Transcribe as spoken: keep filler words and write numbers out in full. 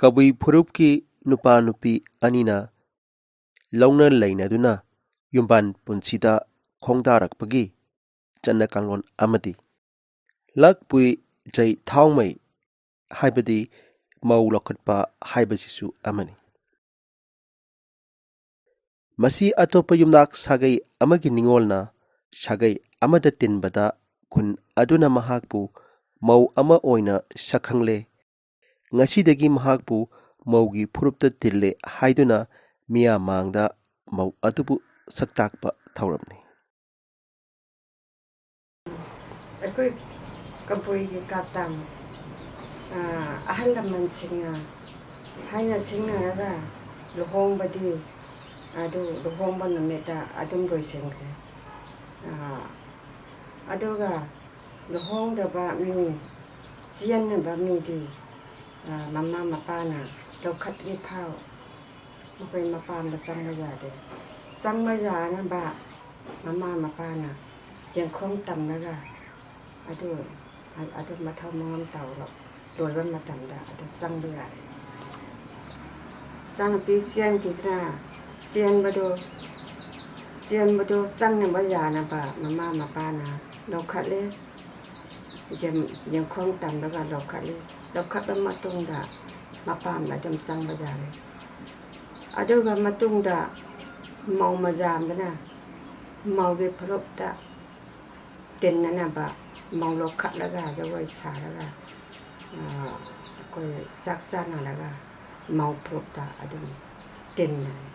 ꯀꯕꯨꯏ ꯐꯨꯔꯨꯞꯀꯤ ꯅꯨꯄꯥ ꯅꯨꯄꯤ ꯑꯅꯤꯅ ꯂꯧꯅ ꯂꯩꯅꯗꯨꯅ ꯌꯨꯝꯕꯥꯟ ꯄꯨꯟꯁꯤꯗ ꯈꯣꯡꯗꯥꯔꯛꯄꯒꯤ ꯆꯠꯅ ꯀꯥꯡꯂꯣꯟ ꯑꯃꯗꯤ ꯂꯛꯄꯨꯏ ꯖꯩ ꯊꯥꯎꯃꯩ ꯍꯥꯏꯕꯗꯤ ꯃꯧ ꯂꯧꯈꯠꯄ ꯍꯥꯏꯕꯁꯤꯁꯨ ꯑꯃꯅꯤ꯫ ꯃꯁꯤ ꯑꯇꯣꯞꯄ ꯌꯨꯝꯅꯥꯛ ꯁꯥꯒꯩ ꯑꯃꯒꯤ ꯅꯤꯉꯣꯜꯅ ꯁꯥꯒꯩ ꯑꯃꯗ ꯇꯤꯟꯕꯗ ꯈꯨꯟ ꯑꯗꯨꯅ ꯃꯍꯥꯛꯄꯨ ꯃꯧ ꯑꯃ ꯑꯣꯏꯅ ꯁꯛꯈꯪꯂꯦ꯫ ꯉꯁꯤꯗꯒꯤ ꯃꯍꯥꯛꯄꯨ ꯃꯧꯒꯤ ꯐꯨꯔꯨꯞꯇ ꯇꯤꯜꯂꯦ ꯍꯥꯏꯗꯨꯅ ꯃꯤꯌꯥꯝ ꯃꯥꯡꯗ ꯃꯧ ꯑꯗꯨꯕꯨ ꯁꯛꯇꯥꯛꯄ ꯊꯧꯔꯝꯅꯤ꯫ ꯑꯩꯈꯣꯏ ꯀꯕꯨꯏꯒꯤ ꯀꯥꯁꯇꯝ, ꯑꯥ, ꯑꯍꯜ ꯂꯃꯟꯁꯤꯡꯅ ꯍꯥꯏꯅ ꯁꯤꯡꯅꯔꯒ ꯂꯨꯍꯣꯡꯕꯗꯤ ꯑꯗꯨ ꯂꯨꯍꯣꯡꯕ ꯅꯨꯃꯤꯠꯇ ꯑꯗꯨꯝ ꯂꯣꯏꯁꯤꯟꯈ꯭ꯔꯦ꯫ ꯑꯥ, ꯑꯗꯨꯒ ꯂꯨꯍꯣꯡꯗꯕ ꯃꯤ, ꯆꯦꯟꯅꯕ ꯃꯤꯗꯤ, ꯑꯥ, ꯃꯃꯥ ꯃꯄꯥꯅ ꯂꯧꯈꯠꯇ꯭ꯔꯤ ꯐꯥꯎ ꯃꯈꯣꯏ ꯃꯄꯥꯝꯗ ꯆꯪꯕ ꯌꯥꯗꯦ꯫ ꯆꯪꯕ ꯌꯥꯅꯕ ꯃꯃꯥ ꯃꯄꯥꯅ ꯆꯦꯡꯈꯣꯡ ꯇꯝꯂꯒ ꯑꯗꯨ, ꯑꯗꯨ ꯃꯊꯧ ꯃꯉꯝ ꯇꯧꯔꯣ꯫ ꯂꯣꯏꯕ ꯃꯇꯝꯗ ꯑꯗꯨ ꯆꯪꯕ ꯌꯥꯔꯦ꯫ ꯏꯆꯥꯅꯨꯄꯤ ꯆꯦꯟꯈꯤꯗꯅ ꯆꯦꯟꯕꯗꯨ, ꯆꯦꯟꯕꯗꯨ ꯆꯪꯅꯕ ꯌꯥꯅꯕ ꯃꯃꯥ ꯃꯄꯥꯅ ꯂꯧꯈꯠꯂꯦ꯫ ꯌꯦꯡ-, ꯌꯦꯡꯈꯣꯡ ꯇꯝꯂꯒ ꯂꯧꯈꯠꯂꯤ꯫ ꯂꯧꯈꯠꯂ ꯃꯇꯨꯡꯗ ꯃꯄꯥꯝꯗ ꯑꯗꯨꯝ ꯆꯪꯕ ꯌꯥꯔꯦ꯫ ꯑꯗꯨꯒ ꯃꯇꯨꯡꯗ ꯃꯧ ꯃꯖꯥꯝꯗꯅ ꯃꯧꯒꯤ ꯐꯨꯔꯨꯞꯇ ꯇꯤꯟꯅꯅꯕ ꯃꯧ ꯂꯧꯈꯠꯂꯒ ꯖꯒꯣꯏ ꯁꯥꯔꯒ, ꯑ, ꯑꯩꯈꯣꯏ ꯆꯥꯛ ꯆꯥꯅꯔꯒ ꯃꯧ ꯐꯨꯔꯨꯞꯇ ꯑꯗꯨꯝ ꯇꯤꯟꯅꯔꯦ꯫